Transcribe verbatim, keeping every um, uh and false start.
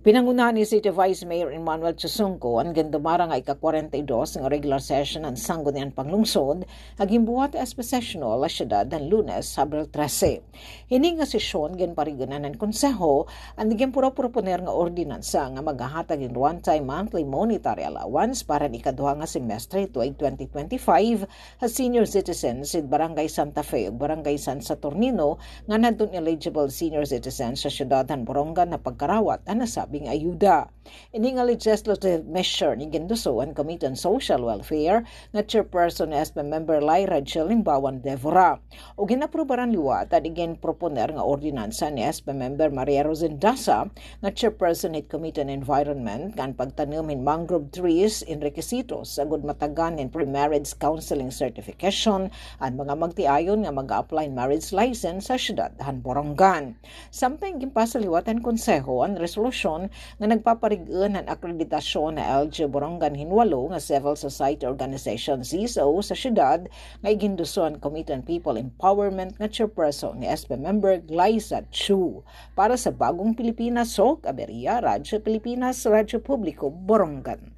Pinangunahan ni City Vice Mayor Emmanuel Chusungco an gindumara nga ika-kwarenta y dos nga regular session han Sangguniang Panglungsod nga ginbuhat ha S P Session Hall ha syudad han Lunes, Abril trese. Hini nga sesyon ginparig-on han konseho an ginpuro-proponer nga ordinansa nga maghahatag hin one-time monthly monetary allowance para han ikaduha nga semestre tuig twenty twenty-five ha senior citizens hit Barangay Santa Fe ug Barangay San Saturnino nga nadton eligible senior citizens sa syudad han Borongan nga pagkarawat han nasabing ayuda. Ini nga legislative measure an ginduso han Committee on Social Welfare nga chairperson ni S P member Lyra J. Limbawan Devora. Ug gin-aprubaran liwat an iginproponer nga ordinansa ni S P member Maria Rosen Dasa nga chairperson hit Committee on Environment nga an pagtanom hin mangrove trees in requisitos agod matagan hin pre-marriage counseling certification an mga magtiayon nga mag-a-apply hin marriage license sa syudad han Borongan. Samtang ginpasa liwat han konseho an resolusyon nga nagpaparig-on han akreditasyon han L G U Borongan hin walo nga civil society organization, C S O, sa syudad nga iginduso han Committee on People Empowerment nga chairperson ni S P member Glyza Chu. Para sa Bagong Pilipinas, Hoc Aberia, Radyo Pilipinas, Radyo Publiko, Borongan.